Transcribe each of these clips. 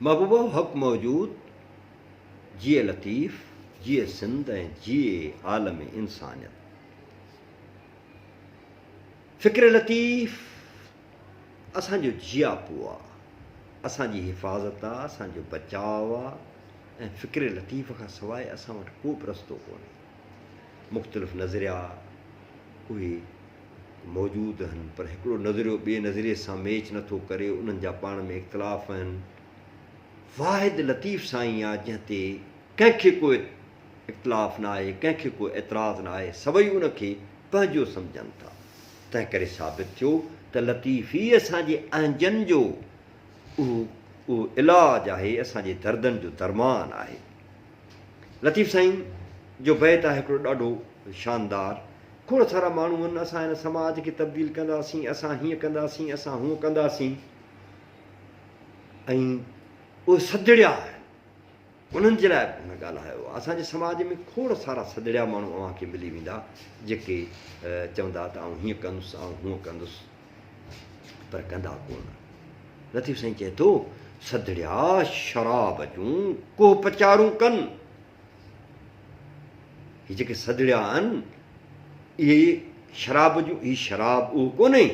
محبوبه حق موجود، جيئي لطيف، جيئي سنڌ ۽ جيئي عالم انسانيت. فڪر لطيف اسان جو جياپو آ، اسان جي حفاظت آ، اسان جو بچاء آ ۽ فڪر لطيف کان سواء اسان وٽ ڪو به رستو ڪونهي. مختلف نظريا اهي موجود آهن پر هڪڙو نظريو ٻئي نظريي سان ميچ نه ٿو ڪري، انهن جا پاڻ ۾ اختلاف آهن. واحد لطيف سائين آ جنهن تي ڪنهن کي ڪو اختلاف نه آهي، ڪنهن کي ڪو اعتراض نه آهي، سڀئي ان کي پنهنجو سمجهن ٿا. تنهن ڪري ثابت ٿيو ته لطيف ئي اسان جي اهنجن جو اهو اهو علاج آهي، اسان جي دردن جو درمان آهي. لطيف سائين جو بيت آهي هڪڙو ڏاڍو شاندار، کوڙ سارا ماڻهو آهن، اسان هن سماج کي تبديل ڪنداسين، اسان هيئن ڪنداسين، اسان هونء ڪنداسين ۽ اهي سڌڙيا آهن، انهن جي لاء به هن ڳالهايو آهي. اسان جي سماج ۾ کوڙ سارا سڌڙيا ماڻهو اوهان کي ملي ويندا، جيڪي چوندا ته آئون هيئن ڪندس، آئون هونء ڪندس. پر ڪندا ڪونه. لطيف سائين چئي ٿو، سڌڙيا شراب جون ڪوهه پچارون ڪن. هي جيڪي سڌڙيا آهن، اهي شراب جون، هي شراب اهو ڪونهي.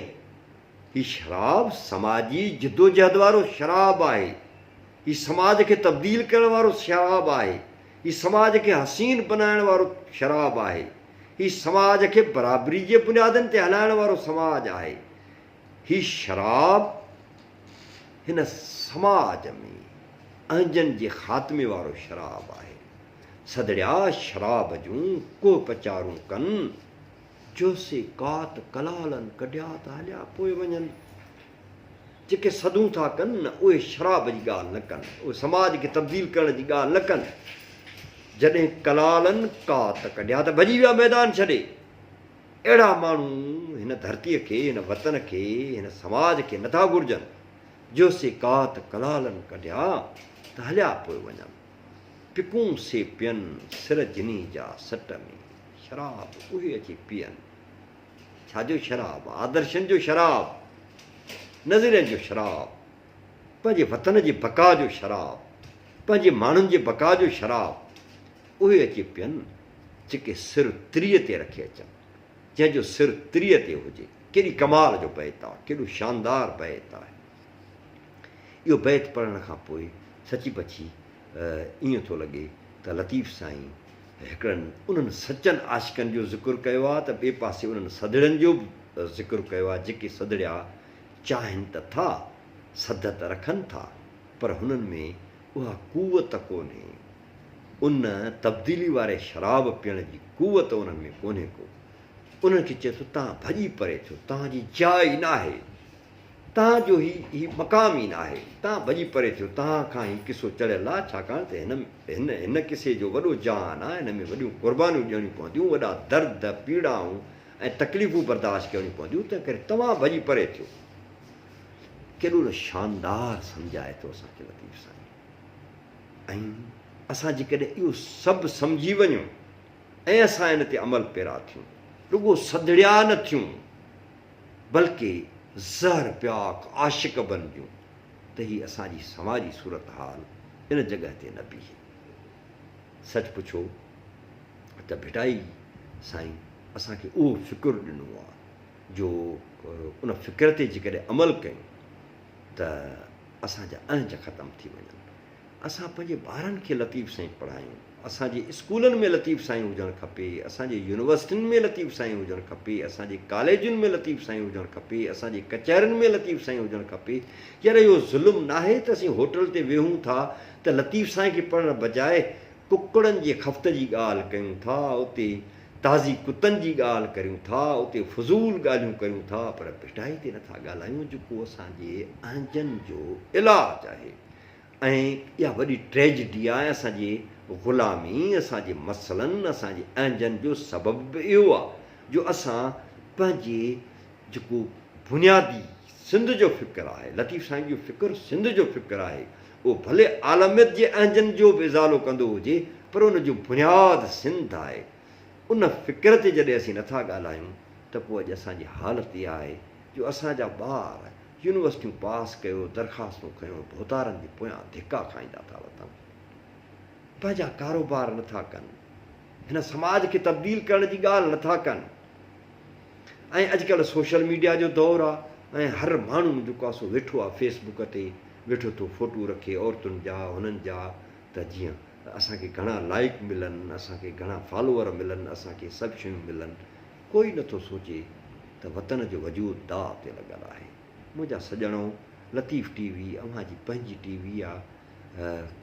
هي شراب سماجي جدوجهد وارو شراب آهي. هي سماج کي تبديل ڪرڻ وارو شراب آهي. هي سماج کي حسين بنائڻ وارو شراب آهي. هي سماج کي برابري جي بنيادن تي هلائڻ وارو سماج آهي. هي شراب هن سماج ۾ اهنجن جي خاتمي وارو شراب آهي. سڌڙيا شراب جون ڪوهه پچارون ڪن، جو سي ڪات ڪلالن ڪڍيا ته هليا پوء وڃن. جيڪي سڌون ٿا ڪن نه اهي شراب جي ڳالهه نه ڪن، اهي سماج کي تبديل ڪرڻ جي ڳالهه نه ڪن. جڏهن ڪلالن ڪات ڪڍيا ته ڀڄي ويا ميدان ڇڏي. اهڙا ماڻهو هن ڌرتيء کي، هن وطن کي، هن سماج کي نٿا گهرجن. جو سي ڪات ڪلالن ڪڍيا ته هليا پوء وڃن. پڪون سي پين سر جني جا سٽ ۾، شراب اهي اچي پيئن. ڇا جو شراب؟ آدرشن جو شراب، نظرين جو شراب، پنهنجي وطن جي بقا جو شراب، پنهنجي ماڻهن جي بقا جو شراب، اهي اچي پين جيڪي سر تريء تي رکي اچن، جنهن جو سر تريء تي هجي. ڪيڏي ڪمال جو بيت آ، ڪيڏو شاندار بيت آهي. اهو بيت پڙهڻ کان پوء سچي پچي ائين ٿو لڳي ته لطيف سائين هڪڙن انهن سچن عاشقن جو ذڪر ڪيو آهي ته ٻئي پاسي انهن سڌڙين جو به ذڪر ڪيو آهي جيڪي سڌڙيا چاهين ته ٿا، سڌ ته رکن ٿا پر هنن ۾ اها قوت ڪونهي، ان تبديلي واري شراب پيئڻ جي قوت انهن ۾ ڪونهي ڪو. انهن کي چئي ٿو توهان ڀڄي پري ٿيو، توهان جي جاء ئي ناهي. توهان جو هي هي مقام ئي ناهي. توهان ڀڄي پري ٿيو. توهان کان هي قصو چڙهيل آ، ڇاڪاڻ ته هن هن هن قصي جو وڏو جهان آ، هن ۾ وڏيون قربانيون ڏيڻيون پونديون، وڏا درد، پيڙائون ۽ تڪليفون برداشت ڪرڻيون پونديون، تنهنڪري توهان ڀڄي پري ٿيو. ڪيڏو نه شاندار سمجهائي ٿو اسان کي لطيف سائين. ۽ اسان جيڪڏهن اهو سڀ سمجهي وڃون ۽ اسان ان تي عمل پيرا ٿيون، رڳو سڌڙيا نه ٿيون، بلڪه زهر پياڪ عاشق بنجون ته هي اسان جي سماجي صورتحال ان جڳهه تي نه بيهي. سچ پڇو ته ڀٽائي سائين اسان کي اهو فڪر ڏنو آ جو ان فڪر تي جيڪڏهن عمل ڪيون ته اسان جا اهنج ختم ٿي وڃن. اسان پنهنجي ٻارن کي لطيف سائين پڙهايون، اسان جي اسڪولن ۾ لطيف سائين هجڻ کپي، اسان جي يونيورسٽين ۾ لطيف سائين هجڻ کپي، اسان جي ڪاليجن ۾ لطيف سائين هجڻ کپي، اسان جي ڪچهرين ۾ لطيف سائين هجڻ کپي. يار اهو ظلم ناهي ته اسين هوٽل تي ويهون ٿا ته لطيف سائين کي پڙهڻ بجاء ڪڪڙن جي خفت جي ڳالهه ڪيون ٿا، اتي تازي ڪتن جي ڳالهه ڪريون ٿا، اتي فضول ڳالهيون ڪريون ٿا پر ڀٽائي تي نٿا ڳالهايون جيڪو اسان جي اهنجن جو علاج آهي. ۽ اها وڏي ٽريجڊي آهي اسان جي غلامي، اسان جي مسئلن، اسان جي اهنجن جو سبب به اهو آهي جو اسان پنهنجي جيڪو بنيادي سنڌ جو فڪر آهي، لطيف سائين جو فڪر سنڌ جو فڪر آهي، اهو ڀلي عالميت جي اهنجن جو به ازالو ڪندو هجي پر ان جو بنياد سنڌ آهي. ان فڪر تي جڏهن اسين نٿا ڳالهايون ته پوء اڄ اسان جي حالت اها آهي جو اسان جا ٻار يونيورسٽيون پاس ڪيو درخواستون کنيو ڀوتارن جي پويان ڌڪا کائيندا ٿا وتن. پنهنجا ڪاروبار نٿا ڪن. هن سماج کي تبديل ڪرڻ جي ڳالهه نٿا ڪن. ۽ اڄڪلهه سوشل ميڊيا جو دور آ ۽ هر ماڻهو جيڪو آ سو ويٺو آ فيس بڪ تي ويٺو ٿو فوٽو رکي عورتن جا هنن جا ته جيئن اسان کي گهڻا لائيڪ ملن اسان کي گهڻا فالوور ملن اسان کي سڀ شيون ملن ڪوئي نٿو سوچي ته وطن جو وجود داء تي لڳل آهي منهنجا سڄڻو لطيف ٽي وي اوهان جي پنهنجي ٽي وي آ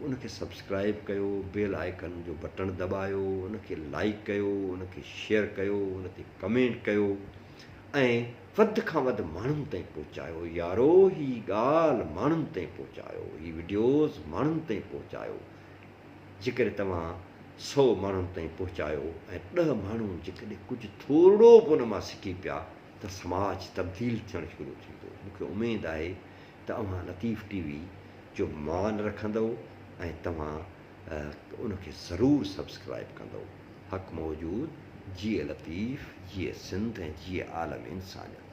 ان کي سبسڪرائب ڪيو بيل آئيڪن جو بٽڻ دٻايو ان کي لائيڪ ڪيو ان کي شيئر ڪيو ان تي ڪمينٽ ڪيو ۽ وڌ کان وڌ ماڻهن تائين پهچايو يارو هي ڳالهه ماڻهن تائين پهچايو هي وڊيوز ماڻهن تائين پهچايو جيڪڏهن توهان سو ماڻهن تائين پهچايو ۽ ڏهه ماڻهو جيڪڏهن ڪجهه ٿورڙو به ان مان سکي پيا ته سماج تبديل ٿيڻ شروع ٿيندو مون کي اميد آهي ته اوهان لطيف ٽي وي جو مان رکندؤ ۽ توهان ان کي ضرور سبسڪرائب ڪندؤ. حق موجود، جيئي لطيف، جيئي سنڌ ۽ جيئي عالم انسانيت.